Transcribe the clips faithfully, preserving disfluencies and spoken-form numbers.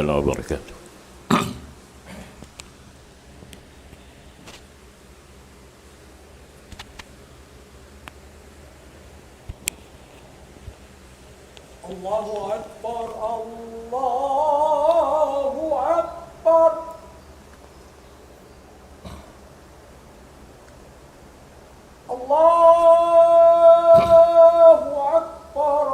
الله وبركاته. الله أكبر، الله أكبر. الله أكبر،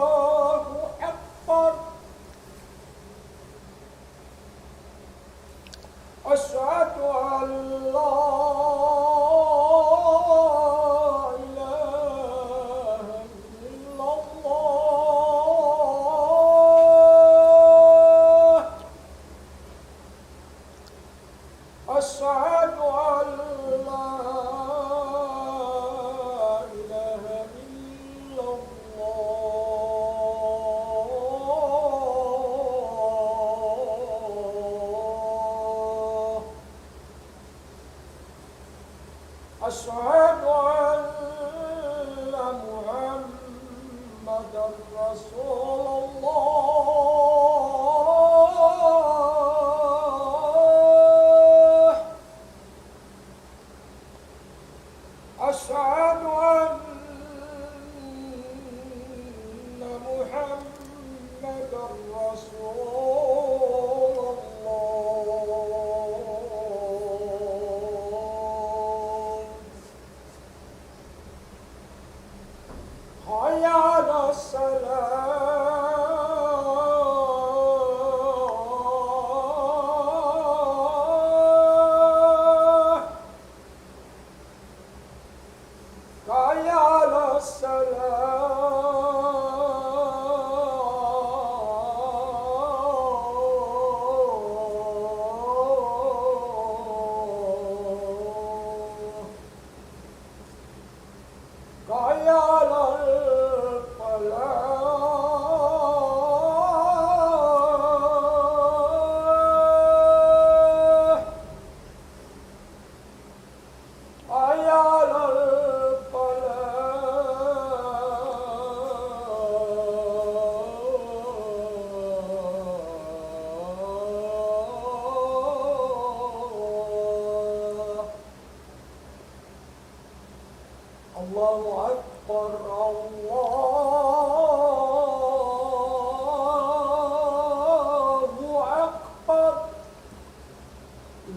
الله أكبر. أشهد أن لا إله إلا الله. أشهد أن لا إله إلا الله. أشهد أن محمدا رسول الله. أشهد أن محمدا رسول الله. حي على الصلاة. حي على الصلاة. حي على الفلاح. حي على الفلاح. الله أكبر، الله أكبر.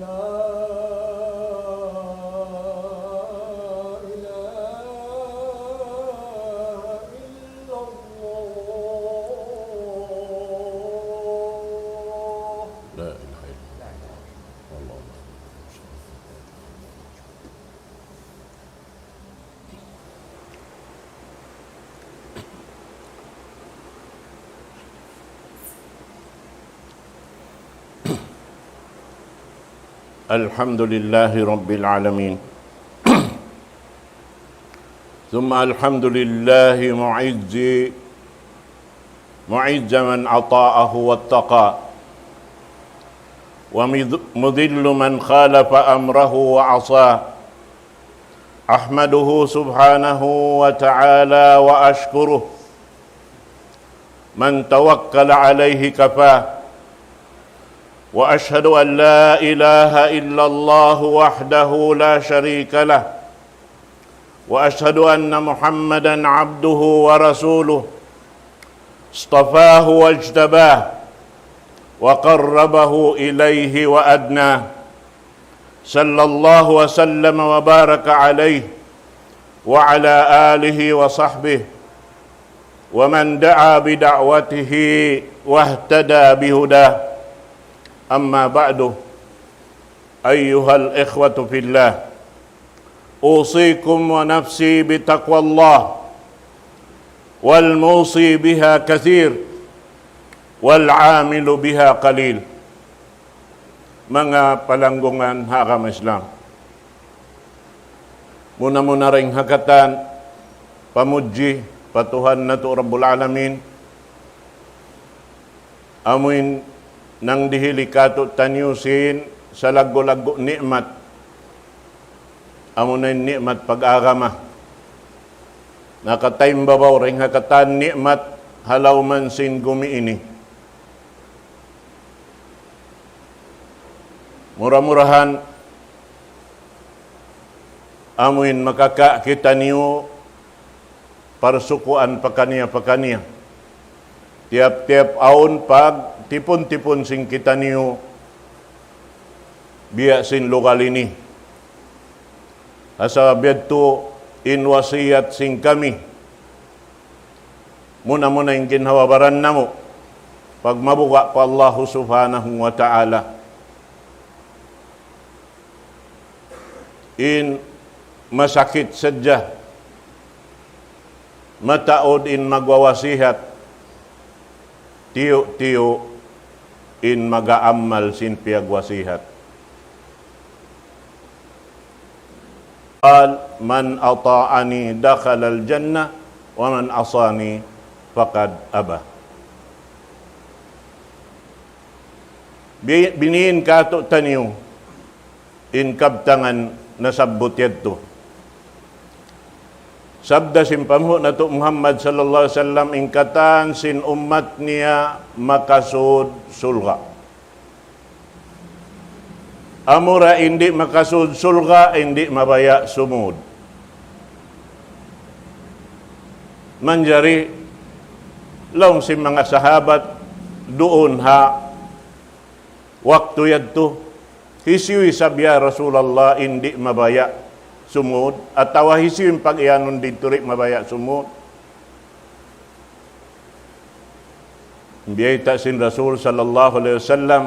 لا إله إلا الله. لا إله إلا الله. والله أكبر. الحمد لله رب العالمين. ثم الحمد لله معز، معز من أطاعه واتقى، ومذل من خالف أمره وعصاه. أحمده سبحانه وتعالى وأشكره، من توكل عليه كفاه. وأشهد أن لا إله إلا الله وحده لا شريك له، وأشهد أن محمدا عبده ورسوله، اصطفاه واجتباه وقربه إليه وأدناه، صلى الله وسلم وبارك عليه وعلى آله وصحبه ومن دعا بدعوته واهتدى بهداه. أما بعد، أيها الإخوة في الله، أوصيكم ونفسي بتقوى الله، والموصي بها كثير، والعامل بها قليل. Manga palanggungan ha agama Islam. Muna-muna dayn ha katan, pamudji pa Tuhan natu' Rabbul Alamin. Amuin nangdihili kātu'niyu sin salaggu'-laggu' ni'mat. Amuna in ni'mat pag-agama. Nakataimbabaw dayn ha katan ni'mat ha lawm sin gumi ini. Mura-murahan amuin makakawa' kitaniyu parsukuan pakaniya-pakaniya. Tiyap-tiyap awn pagtipun-tipun sin kitaniyu biya' sin lugal ini. Hasa biya' tu in wasiyat sin kami. Muna-muna in ginhawa-baran namu'. Pagmabuga' pa Allahu Subhanahu wa Ta'ala. In masakit sadja. Mataud in magwawasihat. Tiyu'-tiyu' in mag-aammal sin piyagwasihat. قال من أطاعني دخل الجنة ومن عصاني فقد أبى. Bi-, biniin kātu'niyu in kabtangan nasabbut yadtu. Sabda sin panghu' natu' Muhammad sallallahu alayhi wasallam, in katan sin ummat niya makasud surga'. Amura in di' makasud surga', in di' mabaya' sumud. Manjari, laung sin manga sahabat, duun ha waktu yadtu, hisiyu isab ya Rasulullah in di' mabaya' sumud, atawa hisiyu in pag-iyanun di' turi mabaya' sumud. Biyayta' sin Rasul sallallahu alayhi wasallam,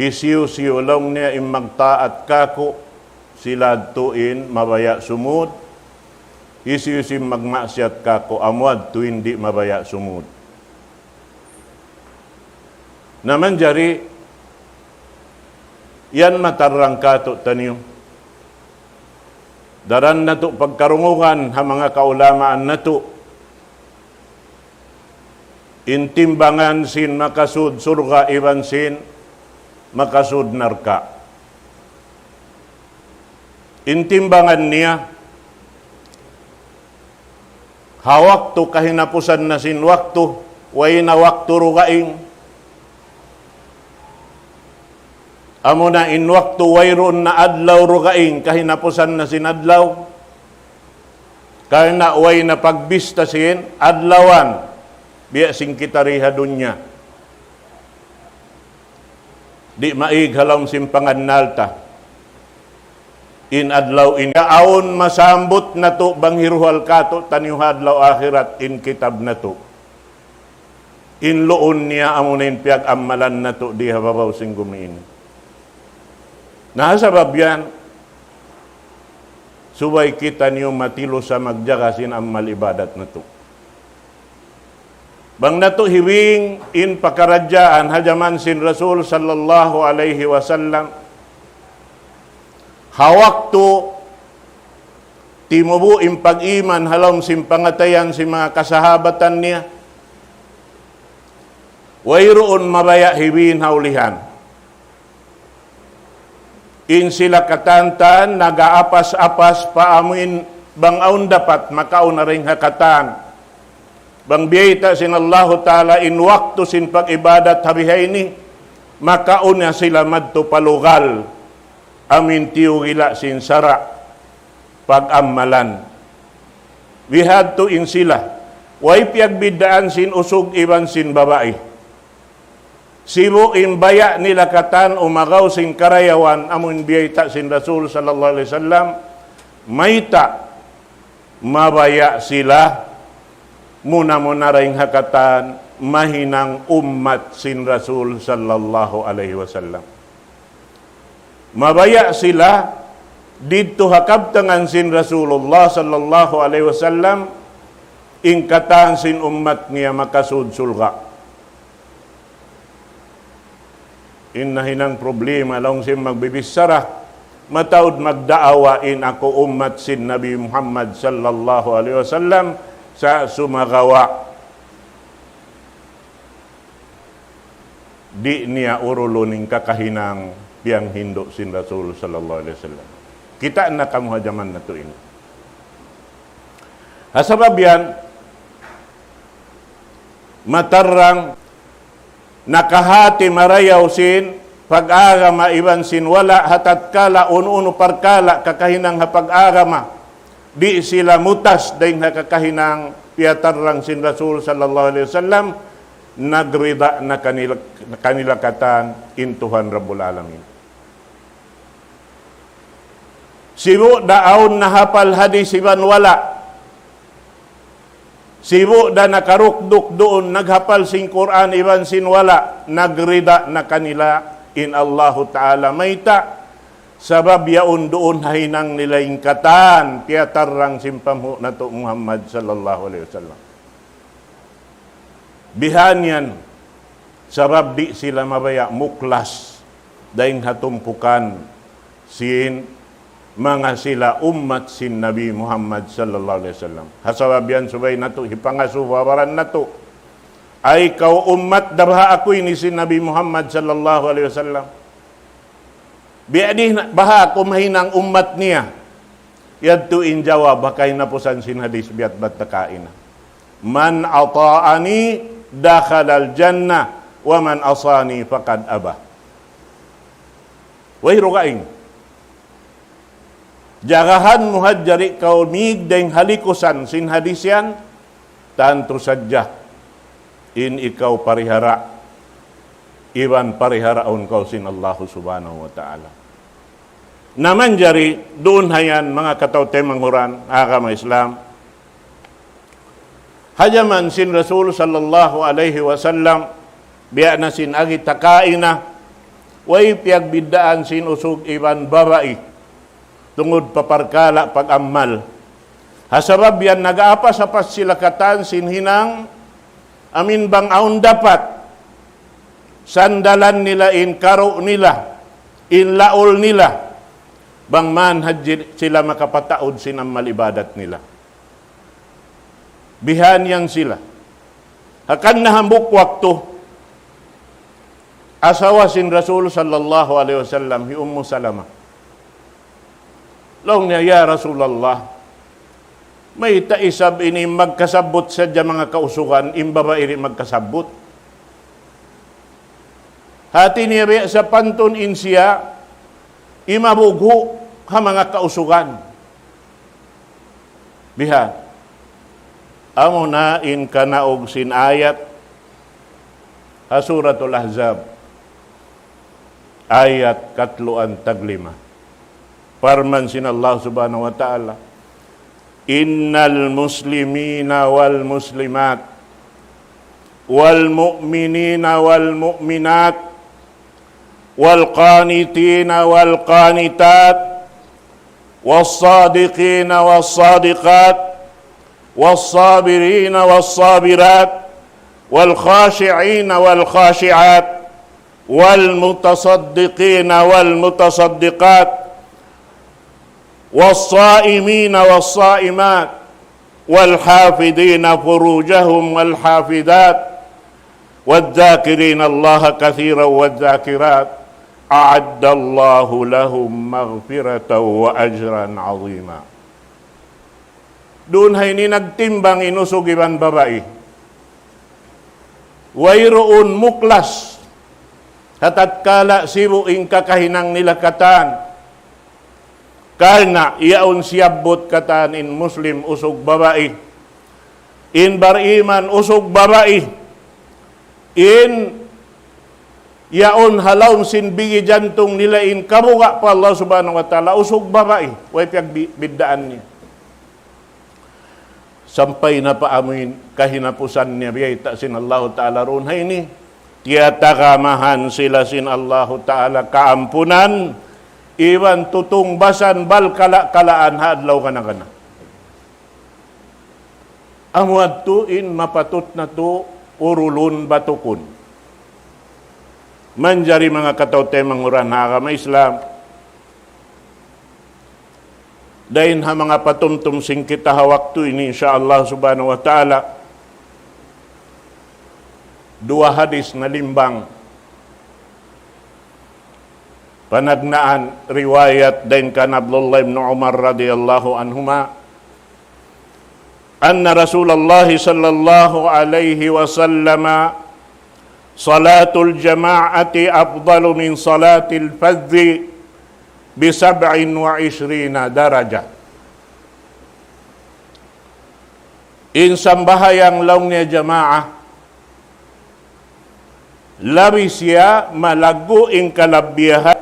hisiyu-siyu laung niya in magtaat kāku', sila yadtu in mabaya' sumud, hisiyu-siyu in magmaksiyat kāku', amu yadtu in di' mabaya' sumud. Na manjari, yan matarrang kātu'niyu. Daran natu' pagkarungugan ha manga kaulamaan natu'. In timbangan sin makasud surga' iban sin makasud narka'. In timbangan niya, ha waktu kahinapusan na sin waktu, way na waktu dugaing. Amuna in waktu wayruun na adlaw dugaing, kahinapusan na sin adlaw. Karna' way na pagbista sin adlawan, biya' sin kita di ha dunya. Di' maig ha lawm sin pangannal ta. In adlaw ini, awn masambut natu' bang hiruhal kātu'niyu ha adlaw akhirat in kitab natu'. In luun niya amuna in piyag-ammalan natu' di ha babaw sin gumi ini. Na sabab yan, subay kitaniyu matilusa magjaga sin ammal ibadat natu'. Bang natu' hibing in pakaradjaan ha jaman sin Rasul sallallahu alayhi wasallam, ha waktu timubu' in pag-iman ha lawm sin pangatayan sin manga kasahabatan niya, wayruun mabaya' hibing ha ulihan. In sila katantan nag-aapas-apas pa amuin bang awn dapat makauna dayn ha katan. Bang biyayta' sin Allahu Ta'ala in waktu sin pag-ibadat ha bihaini, makauna sila madtu pa lugal amuin tiyugila' sin sara' pag-ammalan. Bihadtu in sila, way piyagbiddaan sin usug iban sin babai. Sibu' in baya' nila katan umagaw sin karayawan amun biyayta' sin Rasul sallallahu alayhi wasallam, mayta' mabaya' sila muna-muna dayn ha katan mahinang ummat sin Rasul sallallahu alayhi wasallam. Mabaya' sila didtu ha kabtangan sin Rasulullah sallallahu alayhi wasallam, in katan sin ummat niya makasud surga'. In nahinang problema, laung sin magbibichara, mataud magdaawa in aku ummat sin Nabi Muhammad sallallahu alayhi wasallam, sa' sumagawa' di' niya urulun in kakahinang piyanghindu' sin Rasul sallallahu alayhi wasallam. Kita' na kamu ha jaman natu' ini. Ha sabab yan, matarrang nakahati marayaw sin pag-agama iban sin wala' ha tatkala unu-unu parkala' kakahinang ha pag-agama, di' sila mutas dayn ha kakahinang piyatarrang sin Rasul sallallahu alayhi wasallam, nagrida na kanila, kanila katan in Tuhan Rabbul Alamin. Sibu' da awn nahapal hadis iban wala'. Sibu' da nakarukduk duun naghapal sin Qur'an iban sin wala', nagrida na kanila in Allahu Ta'ala mayta', sabab yaun duun ha hinang nila in katan piyatarrang sin panghu' natu' Muhammad sallallahu alayhi wasallam. Bihan yan, sabab di' sila mabaya' muklas dayn ha tumpukan sin manga sila ummat sin Nabi Muhammad sallallahu alayhi wasallam. Ha sabab yan subay natu' hipangasubu ha baran natu'. Ay kaw ummat da baha' aku ini sin Nabi Muhammad sallallahu alayhi wasallam. Biya' diin baha' aku mahinang ummat niya. Yadtu in jawab ha kahinapusan sin hadis biya' bat ta kaina. من أطاعني دخل الجنة ومن عصاني فقد أبى. Way dugaing. Jagahan mu hadja di' kaw mīg dayn ha likusan sin hadis yan, tantu sadja in ikaw parihara, iban pariharaun kaw sin Allahu Subhanahu wa Ta'ala. Na manjari duun ha yan manga kataw-taymanghuran agama Islam. Ha jaman sin Rasul sallallahu alayhi wasallam, biya' na sin agi ta kaina, way piyagbiddaan sin usug iban babai, tungud pa parkala' pag-amal. Ha sabab yan nag-aapas-apas sila katan sin hinang amin bang awn dapat sandalan nila in karu' nila, in laul nila, bang man hadja sila makapataud sin amal ibadat nila. Bihan yan sila. Hangkan na hambuuk waktu, asawa sin Rasul sallallahu alayhi wasallam, hi Ummu Salama. Laung niya, "Ya Rasulullah, mayta' isab ini magkasabbut sadja manga kausugan, in babai di' magkasabbut?" Hati niya biya' sapantun in siya imabughu' ha manga kausugan. Bihan. Amuna in kanaug sin ayat ha Suratul Ahzab. Ayat katluan taglima. Parman sin Allah Subhanahu wa Ta'ala, إن المسلمين والمسلمات والمؤمنين والمؤمنات والقانتين والقانتات والصادقين والصادقات والصابرين والصابرات والخاشعين والخاشعات والمتصدقين والمتصدقات والصائمين والصائمات والحافظين فروجهم والحافظات والذاكرين الله كثيرا والذاكرات أعد الله لهم مغفرة وأجرا عظيما. Duun ha ini nagtimbang in usug iban babai. Wayruun muklas ha tatkala sibu' in kakahinang nila katan. Karna' yaun siyabbut katan in Muslim usug babai, in bariman usug babai, in yaun ha lawm sin bigi jantung nila in kabuga' pa Allah Subhanahu wa Ta'ala usug babai, way piyagbiddaan niya. Sampay na pa amuin kahinapusan niya biyayta' sin Allahu Ta'ala duun ha ini. Tiyatagamahan sila sin Allahu Ta'ala kaampunan, iban tutungbasan balkala'-kalaan ha adlaw kana-kana. Amu yadtu in mapatut natu' urulun batukun. Manjari manga kataw-taymanghuran ha agama Islam. Dayn ha manga patumtum sin kita ha waktu ini, insya Allah subhanahu wa ta'ala, duwa hadis nalimbang. Panagnaan riwayat dayn kan Abdullah ibn Umar radiyallahu anhuma, أن رسول الله صلى الله عليه وسلم: صلاة الجماعة أفضل من صلاة الفذ بسبع وعشرين درجة. In sambahayang laung niya jamaa, labi siya malaggu' in kalabbiyahan,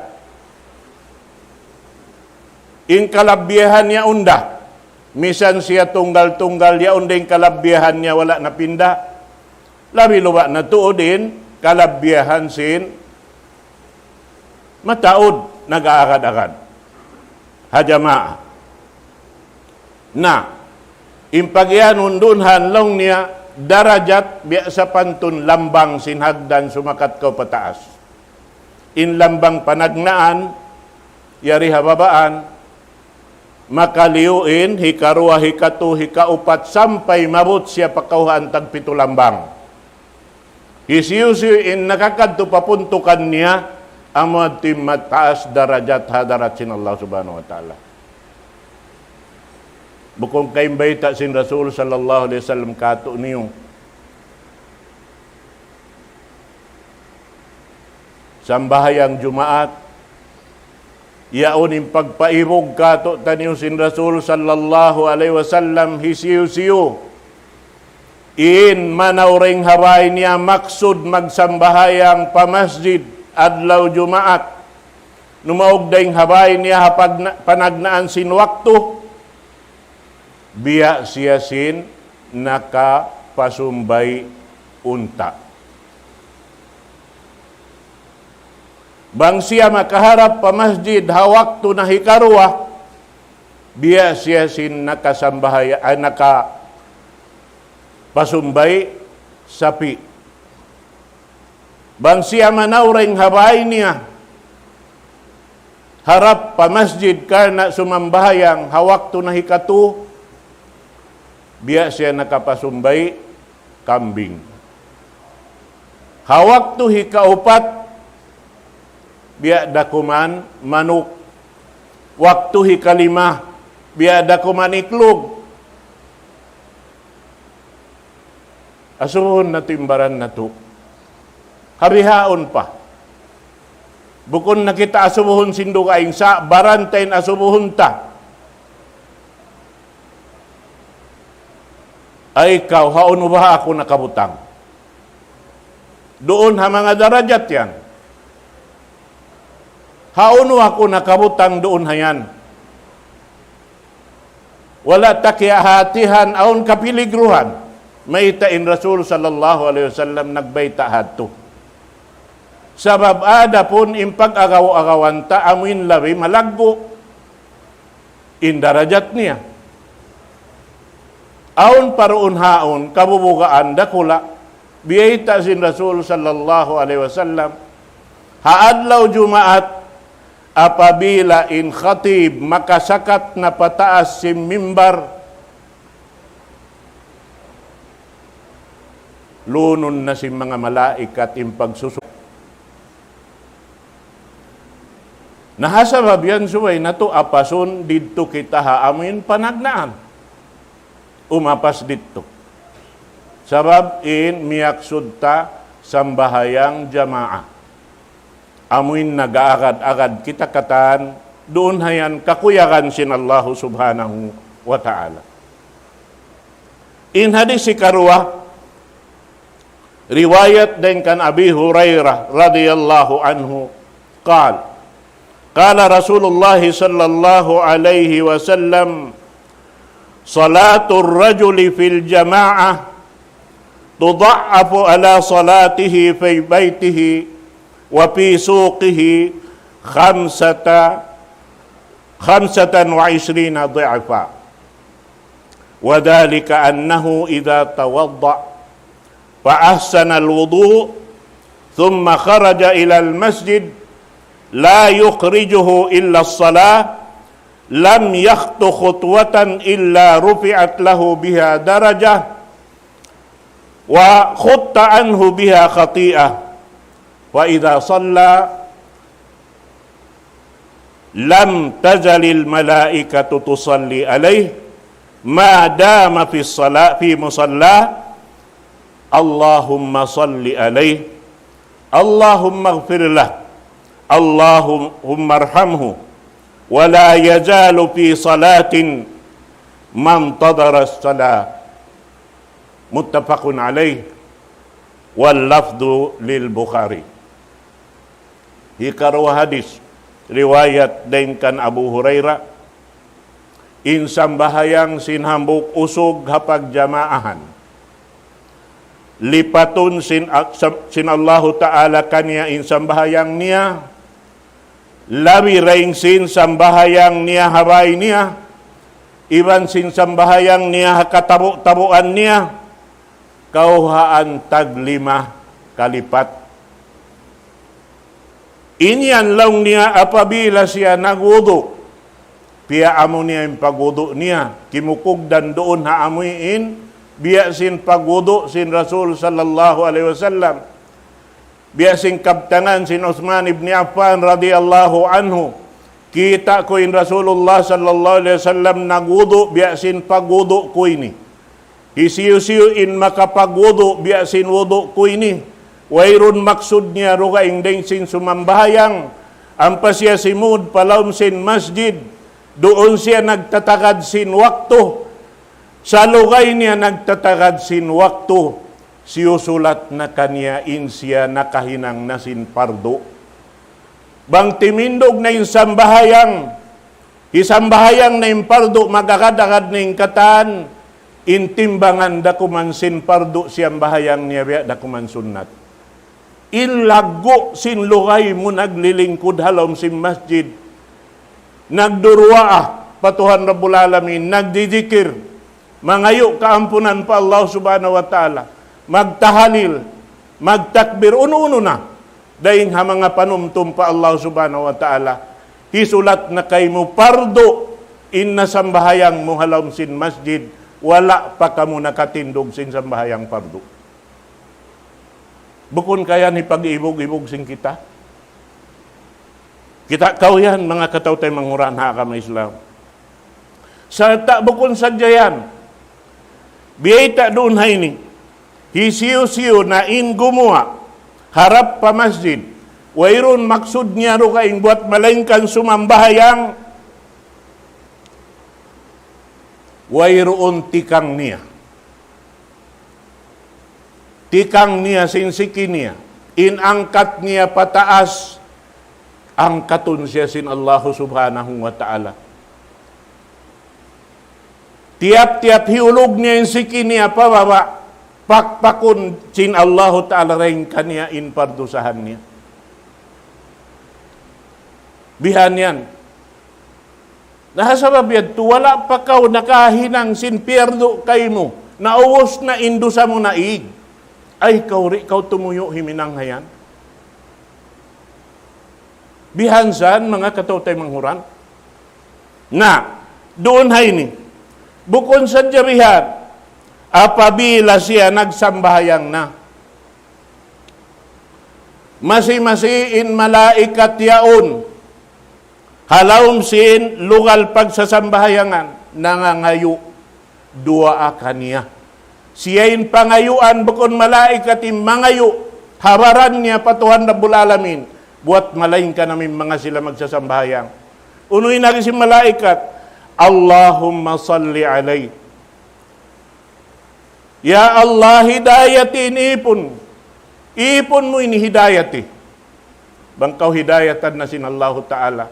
in kalabbiyahan niya unda. Misan siya tunggal-tunggal, yaun da in kalabbiyahan niya wala' napinda. Labi luba' na tuud in kalabbiyahan sin mataud nag-aagad-agad ha jamaa. Na, in pagiyanun duun ha laung niya darajat biya' sapantun lambang sin hagdan sumakat kaw pataas. In lambang panagnaan, yari ha babaan, makaliyu in, hikaruwa, hikatu, hikaupat, sampay maabut siya pa kawhaan tagpitu lambang. Hisiyu-siyu in nakakadtu pa puntukan niya, amu yadtu in mataas darajat ha hadarat sin Allah Subhanahu wa Ta'ala. Bukun ka in bayta' sin Rasul sallallahu alayhi wasallam kātu'niyu. Sambahayang Jumaat, yaun in pagpaibug kātu'niyu sin Rasul sallallahu alayhi wasallam, hisiyu-siyu in manaw dayn ha bāy niya maksud magsambahayang pa masjid adlaw Jumaat, numaug dayn ha bāy niya ha pagna-, panagnaan sin waktu, biya' siya sin nakapasumbay' unta'. Bang siya makaharap pa masjid ha waktu na hikaruwa, biya' siya sin nakasambahaya-, ay, nakapasumbay' sapi'. Bang siya manaw dayn ha bāy niya, harap pa masjid karna' sumambahayang ha waktu na hikatu, biya' siya nakapasumbay' kambing. Ha waktu hikaupat, biya' da kuman manuk. Waktu hikalima, biya' da kuman iklug. Asubuhun natu' in baran natu'. Ha bihaun pa. Bukun na kita asubuhun sin dugaing sa, baran ta in asubuhun ta. Ay kaw, hawnu baha' aku nakabutang duun ha manga darajat yan? Hawnu aku nakabutang duun ha yan? Wala' ta kiyahatihan awn kapiligruhan. Mayta' in Rasul sallallahu alayhi wasallam nagbayta' hadtu? Sabab adapun in pag-agaw-agawan ta amuin labi malaggu' in darajat niya. Awn pa duun haun kabubugaan dakula', biyayta' sin Rasul sallallahu alayhi wasallam, ha adlaw Jumaat, apabila in khatib makasakat na pataas sin mimbar, lunun na sin manga malaikat in pagsusu-. Na ha sabab yan subay natu' apasun didtu kita ha amuin panagnaan. Umapas didtu. Sabab in miyaksud ta sambahayang jamaa. Amuin nag-aagad-agad kita katan, duun ha yan kakuyagan sin Allahu Subhanahu wa Ta'ala. In hadis hikaruwa, riwayat dayn kan Abi Hurairah radiyallahu anhu, قال: قال رسول الله صلى الله عليه وسلم: صلاة الرجل في الجماعة تضاعف على صلاته في بيته وفي سوقه خمسة، خمسة وعشرين ضعفا، وذلك أنه إذا توضأ فأحسن الوضوء ثم خرج إلى المسجد لا يخرجه إلا الصلاة لم يخط خطوة إلا رفعت له بها درجة وحط عنه بها خطيئة، فإذا صلى لم تزل الملائكة تصلي عليه ما دام في الصلاة، في مصلاه، اللهم صل عليه، اللهم اغفر له، اللهم ارحمه، ولا يزال في صلاة ما انتظر الصلاة. متفق عليه، واللفظ للبخاري. Hikaruwa hadis, riwayat dayn kan Abu Hurairah, in sambahayang sin hambuuk usug ha pagjamaahan, lipatun sin, sin Allahu Ta'ala kaniya in sambahayang niya, labi dayn sin sambahayang niya ha bay niya, iban sin sambahayang niya ha katabu'-tabuan niya, kawhaan taglima kalipat. In yan laung niya apabila siya nagwudu', piyaamu niya in pagwudu' niya, kimukugdan duun ha amuin, biya' sin pagwudu' sin Rasul sallallahu alayhi wasallam. Biya' sin kabtangan sin Uthman ibn Affan radiyallahu anhu, kita' ku in Rasulullah sallallahu alayhi wasallam nagwudu' biya' sin pagwudu' ku ini. Hisiyu-siyu in makapagwudu' biya' sin wudu' ku ini, wayruun maksud niya dugaing dayn sin sumambahayang, ampa siya simud pa lawm sin masjid, duun siya nagtatagad sin waktu, salugay niya nagtatagad sin waktu, siyusulat na kaniya in siya nakahinang na sin pardu'. Bang timindug na in sambahayang, hisambahayang na in pardu', mag-agad-agad na in katan, in timbangan da kuman sin pardu' siyambahayang niya biya' da kuman sunnat. In laggu' sin lugay mu naglilingkud ha lawm sin masjid, nagduruwaa pa Tuhan Rabbul Alamin, nagdidikir, mangayu' kaampunan pa Allah Subhanahu wa Ta'ala, magtahalil, magtakbir, unu-unu na dayn ha manga panumtum pa Allah Subhanahu wa Ta'ala, hisulat na kaymu pardu' in nasambahayang mu ha lawm sin masjid, wala' pa kamu nakatindug sin sambahayang pardu'. Bukun ka yan hipag-ibug-ibug sin kita? Kita' kaw yan, manga kataw-taymanghuran ha agama Islam. Sarta' bukun sadja yan. Biyayta' duun ha ini. Hisiyu-siyu na in gumuwa' harap pa masjid, wayruun maksud niya dugaing buwat malaingkan sumambahayang, wayruun tikang niya. Tikang niya sin siki niya. In angkat niya pataas, angkatun siya sin Allahu Subhanahu wa Ta'ala. Tiyap-tiyap hiulug niya in siki niya pababa', pakpakun sin Allahu Ta'ala dayn kaniya in pardusahan niya. Bihan yan. Na ha sabab yadtu, wala' pa kaw nakahinang sin piyardu' kaymu, naubus na in dusa mu naig. Ay, kaw di' kaw tumuyu' himinang ha yan. Bihan san, manga kataw-taymanghuran. Na, duun ha ini. Bukun sadja bihan, apabila siya nagsambahayang na, masi-masi in malaikat yaun ha lawm sin lugal pagsasambahayangan, nangangayu' duwaa kaniya. Siya in pangayuan, bukun malaikat in mangayu', ha baran niya pa Tuhan Rabbul Alamin, buwat malaingkan amu in manga sila magsasambahayang. Unu in agi sin malaikat? اللهم صل عليه. Ya Allah, hidayati in ipun. Ipun mu ini hidayati. Bang kaw hidayatan na sin Allahu Ta'ala,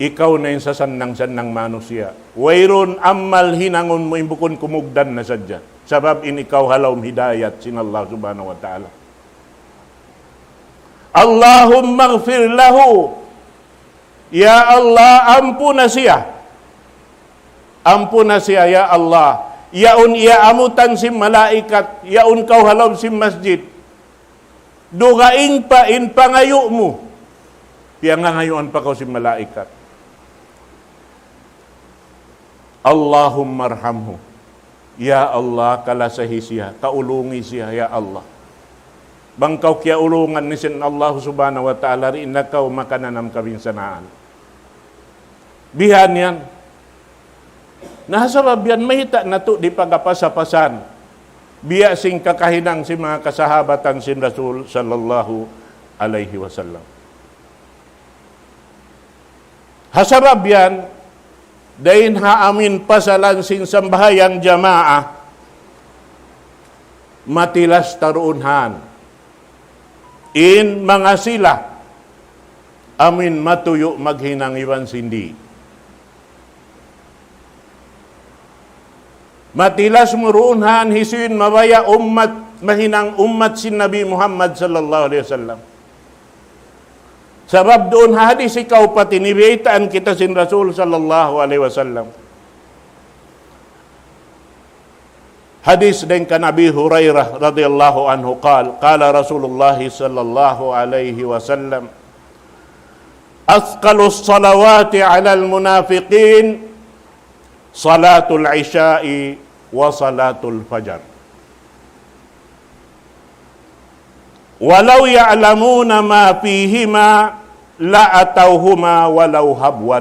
ikaw na in sasannang-sannang manusiya'. Wayruun amal hinangun mu in bukun kumugdan na sadja. Sabab in ikaw ha lawm hidayat sin Allah Subhanahu wa Ta'ala. اللهم اغفر له. Ya Allah, ampuna siya. Ampuna siya, ya Allah. Yaun iyaamutan sin malaikat, yaun kaw ha lawm sin masjid. Dugaing pa in pangayu' mu. Piyangangayuan pa kaw sin malaikat. اللهم ارحمه. Ya Allah, kalasahi siya, kaulungi siya, ya Allah. Bang kaw kiyaulungan na sin Allah Subhanahu wa Ta'ala, di' na kaw makananam kabinsanaan. Bihan yan. Na ha sabab yan mayta' natu' di' pagapasa-pasan biya' sin kakahinang sin manga kasahabatan sin Rasul sallallahu alayhi wasallam. Ha sabab yan, dayn ha amin pasalan sin sambahayang jamaa, matilas ta duun han. In manga sila, amin matuyu' maghinang iban sin di'. Matilas mu duun han hisiyu in mabaya' ummat, mahinang ummat sin Nabi Muhammad sallallahu alayhi wasallam. Sabab duun ha hadis hikaupat ini biyaytaan kita sin Rasul sallallahu alayhi wasallam. Hadis dayn kan Abi Hurairah radiyallahu anhu قال قال رسول الله صلى الله عليه وسلم أثقل الصلوات على المنافقين صلاة العشاء وصلاة الفجر ولو يعلمون ما فيهما لأتوهما ولو هبوا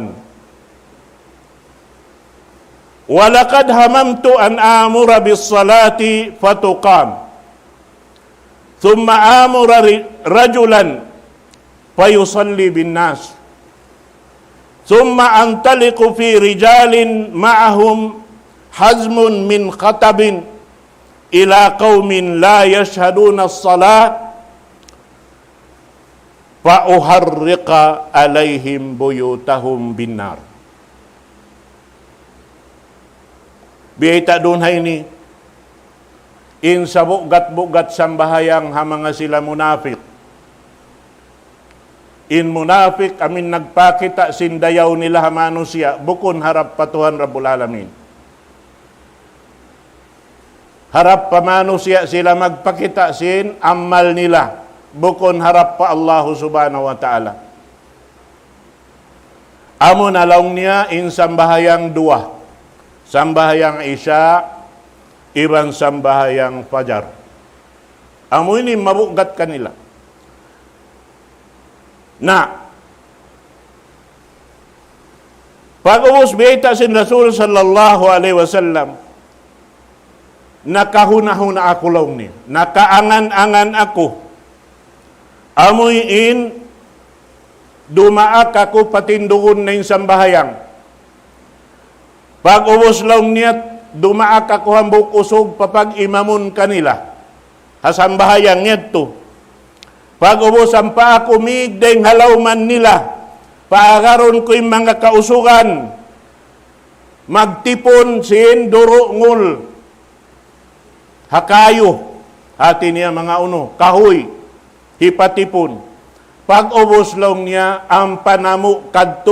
ولقد هممت أن آمر بالصلاة فتقام ثم آمر ر- رجلا فيصلي بالناس ثم أنطلق في رجال معهم حزم من خطب إلى قوم لا يشهدون الصلاة فأحرق عليهم بيوتهم بالنار. Biyayta' duun ha ini, in sabugat-bugat sambahayang ha manga sila munafik. In munafik, amin nagpakita' sin dayaw nila ha manusiya', bukun harap pa Tuhan Rabbul Alamin. Harap pa manusiya' sila magpakita' sin amal nila, bukun harap pa Allahu Subhanahu wa Ta'ala. Amu na laung niya in sambahayang duwa, sambahayang Isya, iban sambahayang Fajar. Amu ini mabugat kanila. Na, pag'ubus biyayta' sin Rasul sallallahu alayhi wasallam, nakahuna-huna aku laung niya, nakaangan-angan aku. Amuin dumaak aku patindugun na in sambahayang. Pag'ubus laung niya, dumaak aku hambuuk usug papag-imamun kanila ha sambahayang yadtu. Pag'ubus ampa aku mīg dayn ha lawman nila, paagarun ku in manga kausugan magtipun sin durungul ha kayu, hāti niya manga unu, kahuy, hipatipun. Pag'ubus laung niya, ampa namu' kadtu,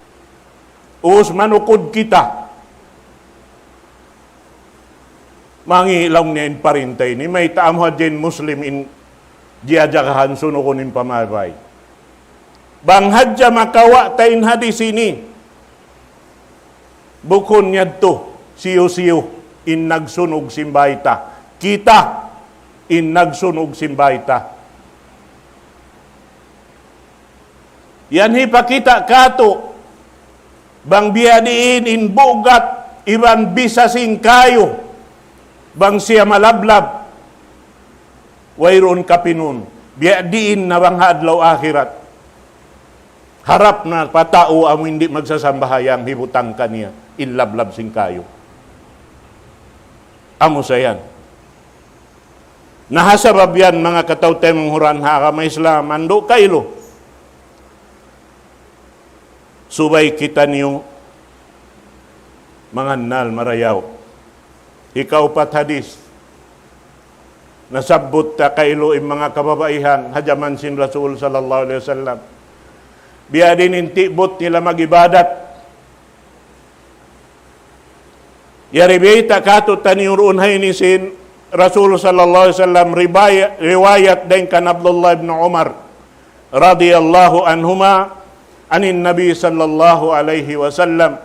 ubus manukud kita. Mangi' laung niya in parinta ini, mayta' amu hadja in Muslim in diyajagahan sunugun in pamabay. Bang hadja makawa' ta in hadis ini, bukun yadtu, siyu-siyu in nagsunug sin bayta'. Kita in nagsunug sin bayta'. Yan hipakita' kātu', bang biyadiin in bugat iban bisa sin kayu, bang siya malablab, wayruun kapinun, biyadiin na bang ha adlaw akhirat. Harap na pa tau amu in di' magsasambahayang hibutang kaniya in lablab sin kayu. Amu sa yan. Na ha sabab yan, manga kataw-taymanghuran ha agama Islam, andu' kailu. Subay kitaniyu mangannal marayaw. Hikaupat hadis. Nasabbut ta kailu in manga kababaihan ha jaman sin Rasul sallallahu alayhi wasallam. Biya' diin in ti'but nila mag-ibadat. Yari biyayta' kātu'niyu duun ha ini sin Rasul sallallahu alayhi wasallam, ribaya-, riwayat dayn kan Abdullah ibn Umar radiyallahu anhuma عن النبي صلى الله عليه وسلم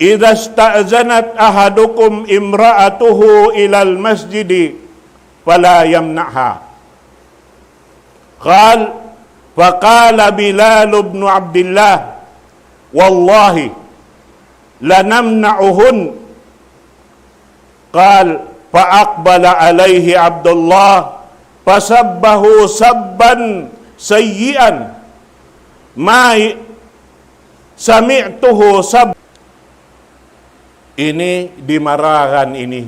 إذا استأذنت أحدكم امرأته إلى المسجد فلا يمنعها. قال، فقال بلال بن عبد الله، والله لنمنعهن. قال: فأقبل عليه عبد الله فسبه سبا سيئا ما سمعته سب. Ini dimaragan ini.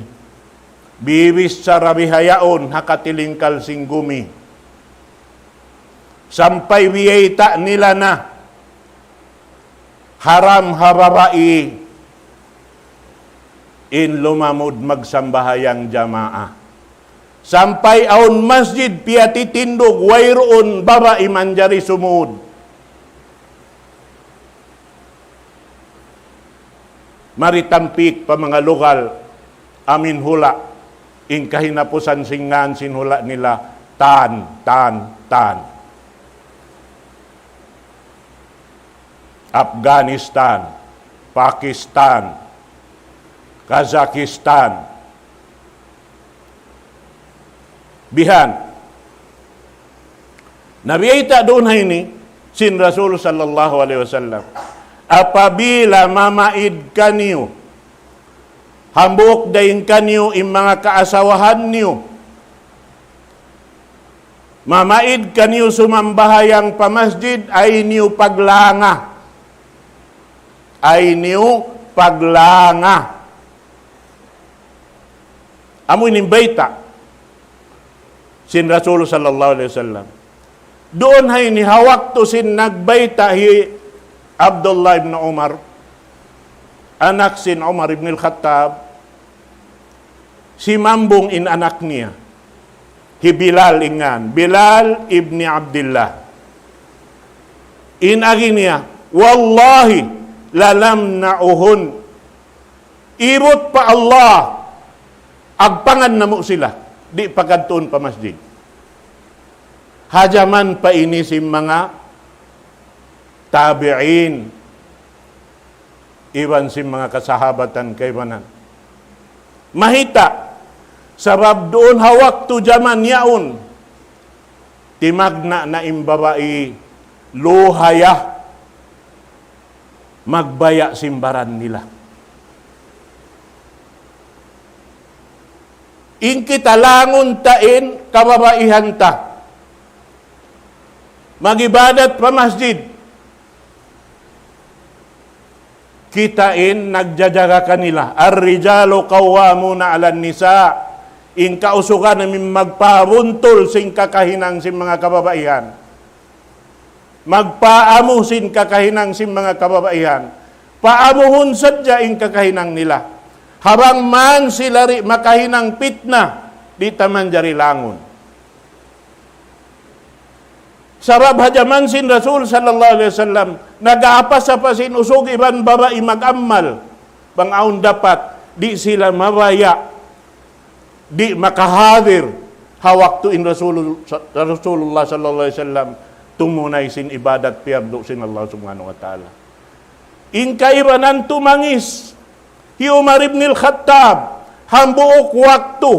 Bibichara bihaun ha katilingkal sin gumi. Sampay biyayta' nila na haram ha babai in lumamud magsambahayang jamaa. Sampay awn masjid piyatitindug, wayruun babai manjari sumud. Mari tampik pa manga lugal, amu in hula', in kahinapusan sin ngan sin hula' nila, Tan, Tan, Tan. Afghanistan, Pakistan, Kazakhstan. Bihan. Na biyayta' duun ha ini sin Rasul sallallahu alayhi wasallam. Apabila mamaid kaniyu, hambuuk dayn kaniyu in manga kaasawahan niyu, mamaid kaniyu sumambahayang pa masjid, ayaw niyu paglanga. Ayaw niyu paglanga. Amu ini in bayta' sin Rasul sallallahu alayhi wasallam. Duun ha ini, ha waktu sin nagbayta' hi Abdullah ibn Umar, anak sin Umar ibn al-Khattab, simambung in anak niya. Hi Bilal in ngan, Bilal ibn Abdullah. In agi niya, والله لنمنعهن. Ibut pa Allah, agpangan namu' sila, di' pakadtuun pa masjid. Ha jaman pa ini sin manga tabi'in, iban sin manga kasahabatan kaibanan. Mahita', sabab duun ha waktu jaman yaun, timagna' na in babai, luhaya, magbaya' sin baran nila. In kita langun ta in kababaihan ta. Mag-ibadat pa masjid. Kita in nagjajaga kanila. الرجال قوامون على النساء. In kausugan amu in magpabuntul sin kakahinang sin manga kababaihan. Magpaamu sin kakahinang sin manga kababaihan. Paamuhun sadja in kakahinang nila. Ha bang man sila di' makahinang pitna, di' ta manjari langun. Sabab ha jaman sin Rasul sallallahu alayhi wasallam, nag-aapas-apas in usug iban babai mag-amal. Bang awn dapat, di' sila mabaya', di' makahadir ha waktu in Rasul, Rasulullah sallallahu alayhi wasallam tumunay sin ibadat piyagdu' sin Allah subhanahu wa ta'ala. In kaibanan tumangis, hi Umar ibn al-Khattab, hambuuk waktu,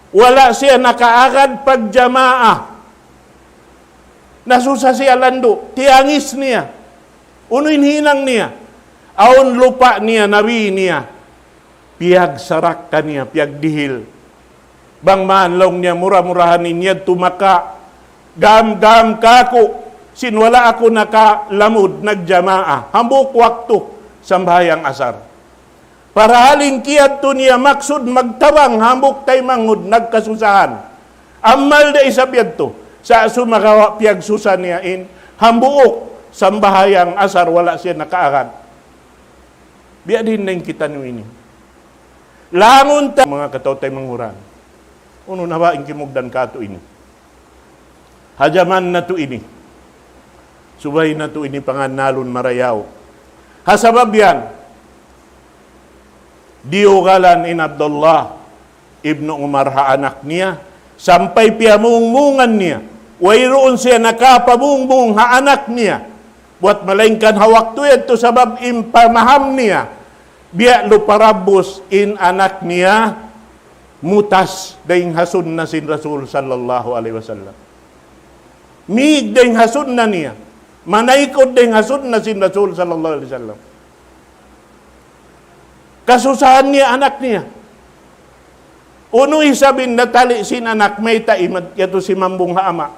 wala' siya nakaagad pagjamaa. Nasusa siya landu', tiyangis niya. Unu in hinang niya? Awn lupa' niya, nabi niya. Piyagsarak kaniya, piyagdihil. Bang man laung niya mura-murahan in yadtu maka gam-gam kāku', sin wala' aku nakalamud nagjamaa. Hambuuk waktu sambahayang asar. Parahal in kiyadtu niya maksud magtabang hambuuk taymanghud nagkasusahan. Amal da isab yadtu. Sa' sumagawa' piyagsusa niya in hambuuk sambahayang asar wala' siya nakaagad. Biya' diin na in kitaniyu ini. Langun ta, manga kataw-taymanghuran. Unu na ba in kimugdan katu' ini? Ha jaman natu' ini. Subay natu' ini pangannalun marayaw. Ha sabab yan, diyugalan in Abdullah ibn Umar ha anak niya, sampay piyamungmungan niya. Wayruun siya nakapamungmung ha anak niya. Buwat malaingkan ha waktu yadtu sabab in pamaham niya, biya' lu parabbus in anak niya, mutas dayn ha sunna sin Rasul sallallahu alayhi wasallam. Mīg dayn ha sunna niya, manaykud dayn ha sunna sin Rasul sallallahu alayhi wasallam. Kasusahan niya anak niya. Unu isab in natali' sin anak, mayta' imat yadtu simambung ha ama'.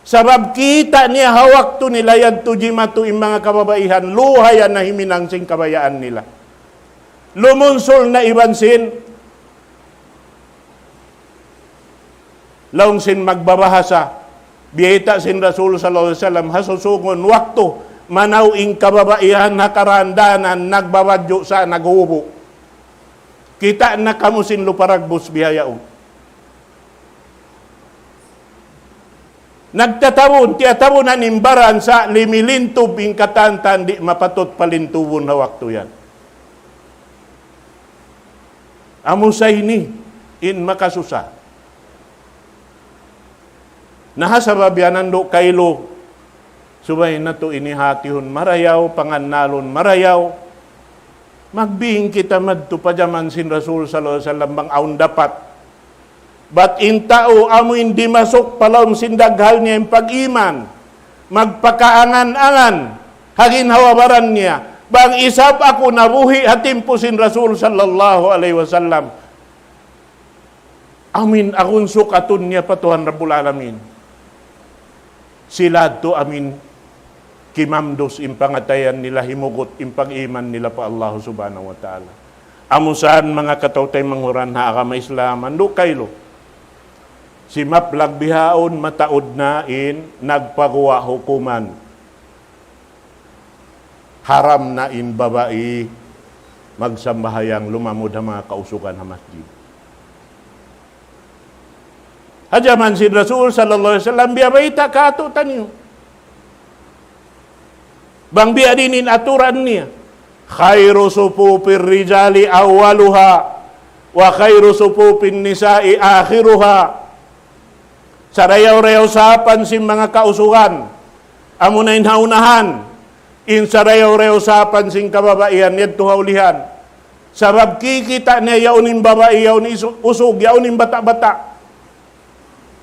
Sabab kita' niya ha waktu nila yadtu jimatu in manga kababaihan, luha yan na himinang sin kabayaan nila. Lumunsul na iban sin laung sin magbabahasa, biyayta' sin Rasul sallallahu alayhi wasallam, ha susungun waktu, manaw in kababaihan ha karandanan, nagbabadju' sa naghubu'. Kita' na kamu sin lupa ragbus bihaun. Nagtatabun, tiyatabunan in baran sa' limilintub in katantan di' mapatut palintubun ha waktu yan. Amu sa ini in makasusa. Na ha sabab yan andu' kailu, subay natu' ini hatihun marayaw, pangannalun marayaw. Magbing kita madtu pa jaman sin Rasul sallallahu alayhi wasallam bang awn dapat. Bat in tau amu in dimasuk pa lawm sin daghal niya in pag-iman, magpakaangan-angan ha ginhawa-baran niya, bang isab aku nabuhi' ha timpu sin Rasul sallallahu alayhi wasallam. Amin, agun sukatun niya pa Tuhan Rabbul Alamin. Sila tu amin kimamdus in pangatayan nila, himugut in pag-iman nila pa Allah Subhanahu wa Ta'ala. Amu saan manga kataw-taymanghuran ha agama Islam, andu' kailu. Simaplag bihaun mataud na in nagpaguwa' hukuman. Haram na in babai magsambahayang lumamud ha manga kausugan ha masjid. Ha jaman sin Rasul sallallahu alayhi wasallam, biya' bayta' kātu'niyu. Bang biya' diin in aturan niya. خير صفوف الرجال أولها وخير صفوف النساء آخرها. Sarayaw-rayaw sapan sin manga kausugan, amuna in ha unahan, in sarayaw-rayaw sapan sin kababaihan, yadtu ha ulihan. Sabab kikita' niya yaun in babai, yaun isu-, usug, yaun in bata'-bata'.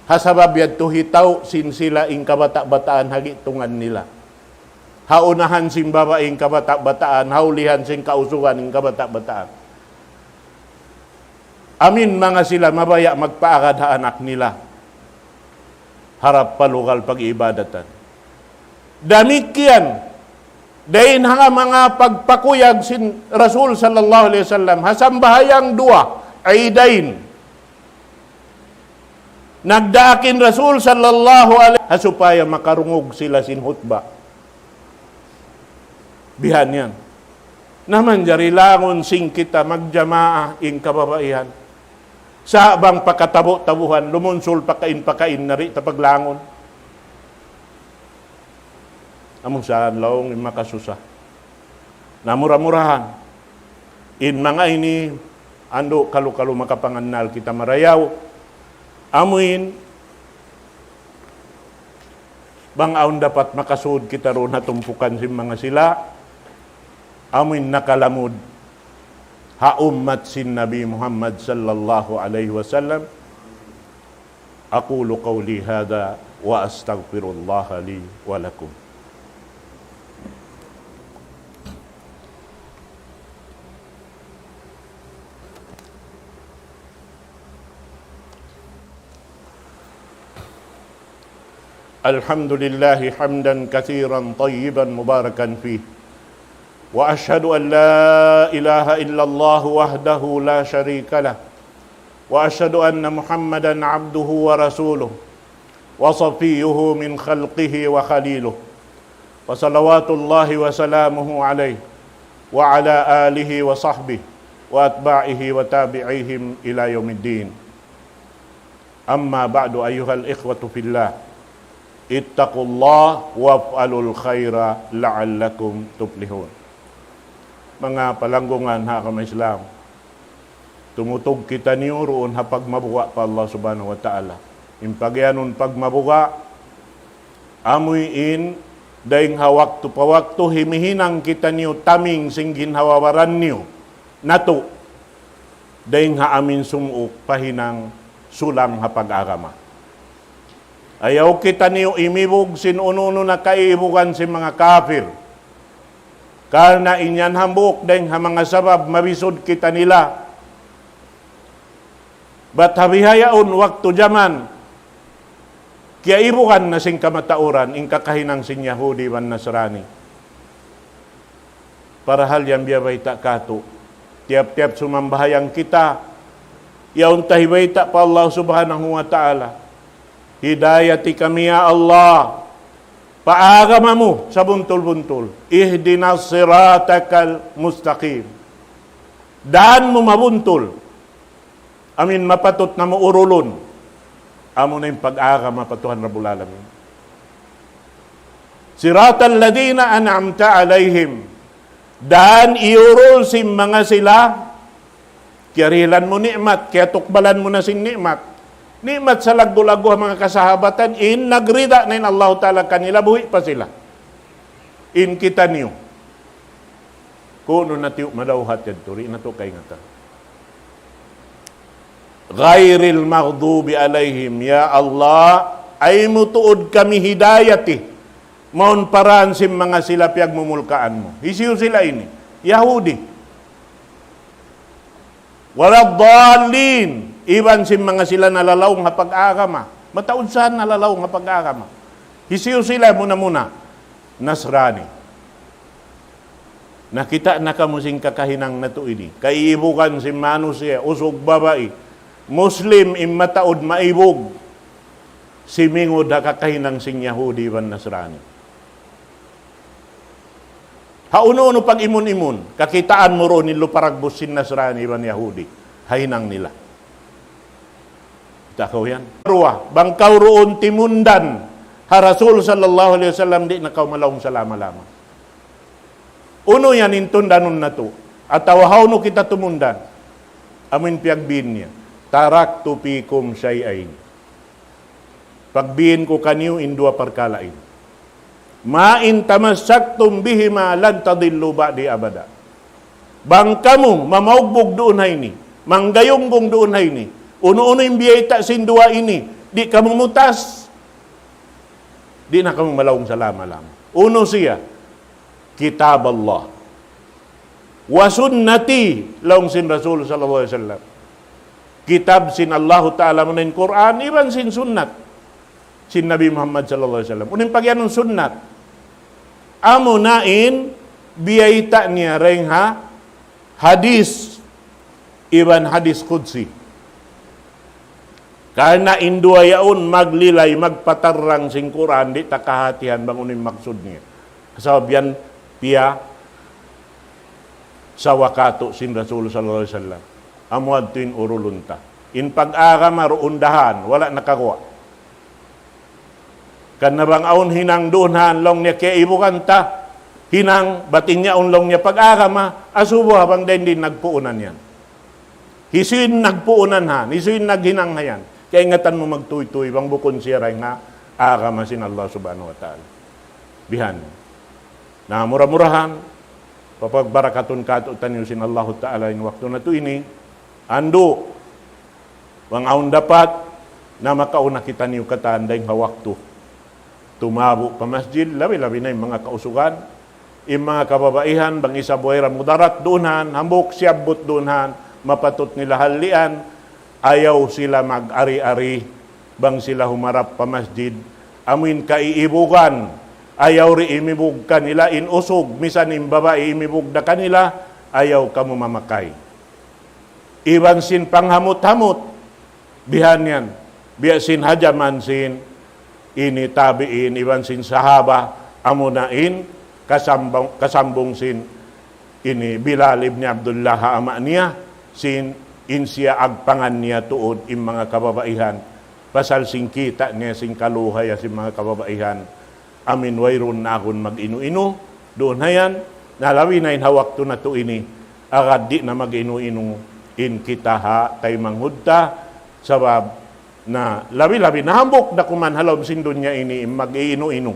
Ha sabab yadtu hitaw sin sila in kabata'-bataan ha gi'tungan nila. Ha unahan sin babai in kabata'-bataan, ha ulihan sin kausugan in kabata'-bataan. Amin manga sila mabaya' magpaagad ha anak nila harap pa lugal pag-iibadatan. Damikkiyan, dayn ha manga pagpakuyag sin Rasul sallallahu alayhi wasallam, ha sambahayang duwa, Eidain. Nagdaak in Rasul sallallahu alayhi, ha supaya makarungug sila sin hutba. Bihan yan. Na manjari langun sin kita magjamaah in kababaihan. Sa' bang pakatabu-tabuhan, lumunsul pakain-pakain na di' ta paglangun. Amu saan laung in makasusa. Na mura-murahan. In manga ini, andu' kalu-kalu makapangannal kita marayaw. Amuin, bang awn dapat makasud kita duun ha tumpukan sin manga sila, amuin nakalamud ha ummat sin Nabi Muhammad sallallahu alayhi wasallam. أقول قولي هذا وأستغفر الله لي ولكم. الحمد لله حمدا كثيرا طيبا مباركا فيه، وأشهد أن لا إله إلا الله وحده لا شريك له، وأشهد أن محمدا عبده ورسوله، وصفيه من خلقه وخليله، وصلوات الله وسلامه عليه وعلى آله وصحبه وأتباعه وتابعيهم إلى يوم الدين. أما بعد، أيها الإخوة في الله، اتقوا الله وافعلوا الخير لعلكم تفلحون. Manga palanggungan ha agama Islam, tumutug kitaniyu duun ha pagmabuga' pa Allah Subhanahu wa Ta'ala. In pagiyanun pagmabuga', amuin dayng ha waktu pa waktu himihinang kitaniyu taming sin ginhawa-baran niyu natu', dayng ha amin sumuuk pahinang sulang ha pag-agama. Ayaw kitaniyu imibug sin unu-unu na kaiibugan sin manga kapir. Karna' in yan hambuuk dayn ha manga sabab mabisud kitaniyu. Bat ha bihaun waktu jaman, kiyaibugan na sin kamatauran in kakahinang sin Yahudi iban Nasrani. Parahal yan biya' bayta' katu', tiyap-tiyap sumambahayang kita, yaun ta hibayta' pa Allah Subhanahu wa Ta'ala, "Hidayati kami, ya Allah, pa agama mu sabuntul-buntul. Ihdinas siratakal mustaqim." Dān mu mabuntul. Amuin mapatut namu' urulun. Amuna in pag-agama pa Tuhan Rabbul Alamin. Siratal ladhina an'amta alayhim. Dān iyurul sin manga sila kiyarihilan mu ni'mat, kiyatukbalan mu na sin ni'mat. Ni'mat salaggu'-laggu' ha manga kasahabatan, in nagrida na in Allahu Ta'ala kanila, buhi' pa sila. In kitaniyu. Kunu' natiyu' madawhat yadtu, di' natu' kaingatan. Ghayril maghdubi alayhim, ya Allah, ayaw mu tuud kami hidayati. Mawn pa dān sin manga sila piyagmumulkaan mu. Hisiyu sila ini? Yahudi. Waladdallin, iban sin manga sila nalalaung ha pag-agama. Mataud sa nalalaung ha pag-agama. Hisiyu sila muna-muna? Nasrani. Nakita' na kamu sin kakahinang natu' ini. Kaibugan sin manusiya', usug babai. Muslim in mataud maibug. Simingud ha kakahinang sin Yahudi iban Nasrani. Ha unu-unu pag-imun-imun, kakitaan mu duun in luparagbus sin Nasrani iban Yahudi. Ha hinang nila. Kita' kaw yan. Duwa, bang kaw duun timundan ha Rasul sallallahu alayhi wasallam, di' na kaw malaung salama-lama. Unu yan in tundanun natu'? Atawa hawnu kita tumundan? Amuin piyagbin niya. Taraktu fikum shay'ayn. Pagbin ku kaniyu in duwa parkala' ini. Ma in tamassaktum bihima lan tadillu ba'di abada. Bang kamu mamaugbug duun ha ini, manggayunggung duun ha ini, unu-unu in biyayta' sin duwa ini, di' kamu mutas, di' na kamu malaung salama-lama. Unu siya? Kitab Allah. Wa sunnati, laung sin Rasul sallallahu alayhi wasallam. Kitab sin Allahu Ta'ala, amuna in Qur'an, iban sin sunnat sin Nabi Muhammad sallallahu alayhi wasallam. Unu in pagiyanun sunnat? Amuna in biyayta' niya dayn ha hadis, iban hadis qudsi. Karna' in duwa yaun maglilay, magpatarrang sin Qur'an, di' ta kahatihan bang unu in maksud niya. Sabab yan piya sawa katu' sin Rasul sallallahu alayhi wasallam. Amu yadtu in urulun ta. In pag-agama duun dahan, wala' nakaguwa'. Karna' bang awn hinang duun han, laung niya kiyaibugan ta, hinang, bat in yaun laung niya pag-agama, asubu ha bang dayn di' nagpuunan yan. Hisiyu in nagpuunan han, hisiyu in naghinang ha yan. Kaingatan mu magtuytuy, bang bukun siya dayn ha agama sin Allah Subhanahu wa Ta'ala. Bihan. Na mura-murahan, papagbarakatun katu'taniyu sin Allahu Ta'ala in waktu natu' ini, andu', bang awn dapat, na makauna kitaniyu katan dayn ha waktu. Tumabu' pa masjid, labi-labi na in manga kausugan, in manga kababaihan, bang isab way da mudarat duun han, hambuuk siyabbut duun han, mapatut nila hallian, ayaw sila mag-ari-ari, bang sila humarap pa masjid, amuin kaiibugan, ayaw di' imibug kanila in usug, misan in babai imibug da kanila, ayaw kamu mamakay. Iban sin panghamut-hamut, bihan yan, biya' sin ha jaman sin ini tabi'in, iban sin sahaba, amuna in kasambung, kasambung sin ini Bilal ibn Abdullah ha ama' niya, sin in siya agpangan niya tuud in manga kababaihan, pasal sin kita' niya sin kaluhay sin manga kababaihan, amuin wayruun na agun mag-inu-inu, duun ha yan, na labi na in ha waktu natu' ini, agad di' na mag-inu-inu in kita ha taymanghud ta, sabab na labi-labi na hambuuk da kuman ha lawm sin dunya ini in mag-iinu-inu.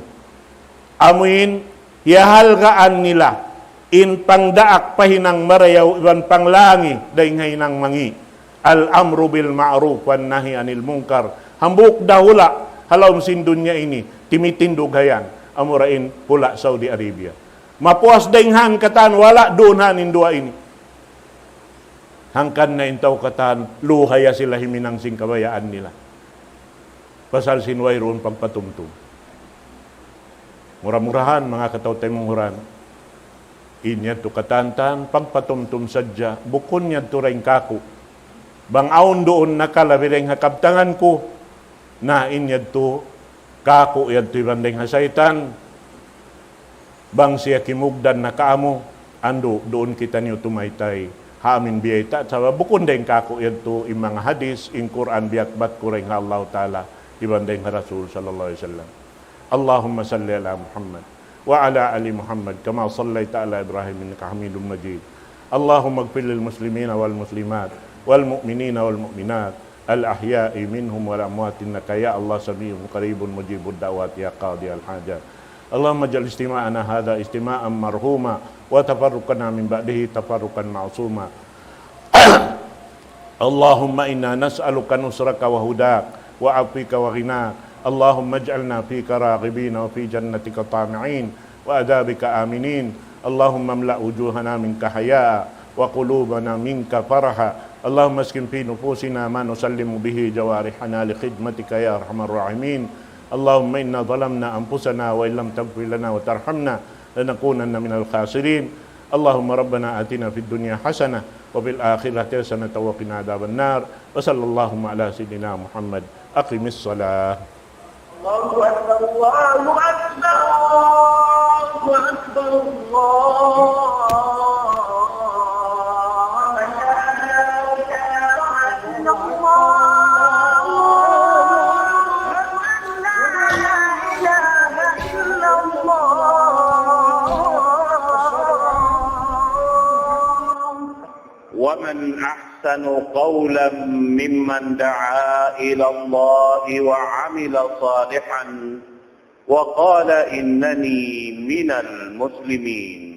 Amuin hiyahalgaan nila in pangdaak pa hinang marayaw iban panglangi dayn ha hinang mangi'. Al-amru bil ma'ruf wan nahi anil munkar. Hambuuk da hula' ha lawm sin dunya ini, timitindug ha yan, amura in hula' Saudi Arabia. Mapuas dayn ha katan, wala' duun ha in duwa ini. Hangkan na in tau katan, luhaya sila himinang sin kabayaan nila. Pasal sin wayruun pagpatumtum. Mura-murahan, manga kataw-taymanghuran. In yadtu katantan, pagpatumtum sadja, bukun yadtu dayn kāku'. Bang awn duun nakalabi dayn ha kabtangan ku, na in yadtu kāku' yadtu iban dayn ha saytan, bang siya kimugdan na kaamu, andu' duun kitaniyu tumaytay. Ha amin biyayta', sabab bukun dayn kāku' yadtu in manga hadis, in Qur'an biyatbat ku dayn ha Allahu Ta'ala, iban dayn ha Rasul sallallahu alayhi wasallam. اللهم صل على محمد وعلى آل محمد كما صليت على إبراهيم إنك حميد مجيد. اللهم اغفر للمسلمين والمسلمات والمؤمنين والمؤمنات الأحياء منهم والأموات إنك يا الله سميع قريب مجيب الدعوات يا قاضي الحاجات. اللهم اجعل اجتماعنا هذا اجتماعا مرحوما وتفرقنا من بعده تفرقا معصوما. اللهم إنا نسألك نصرك وهداك وعفوك وغناك. اللهم اجعلنا فيك راغبين وفي جنتك طامعين وعذابك آمنين. اللهم املأ وجوهنا منك حياء وقلوبنا منك فرحا. اللهم اسكن في نفوسنا ما نسلم به جوارحنا لخدمتك يا أرحم الراحمين. اللهم إنا ظلمنا أنفسنا وإن لم تغفر لنا وترحمنا لنكونن من الخاسرين. اللهم ربنا آتنا في الدنيا حسنة وفي الآخرة حسنة وقنا عذاب النار. وصلى اللهم على سيدنا محمد. أقم الصلاة. الله أكبر، الله أكبر، الله أكبر، الله أكبر. لا إله إلا الله. ومن أحسن قولا ممن دعا إلى الله وعمل صالحا وقال إنني من المسلمين.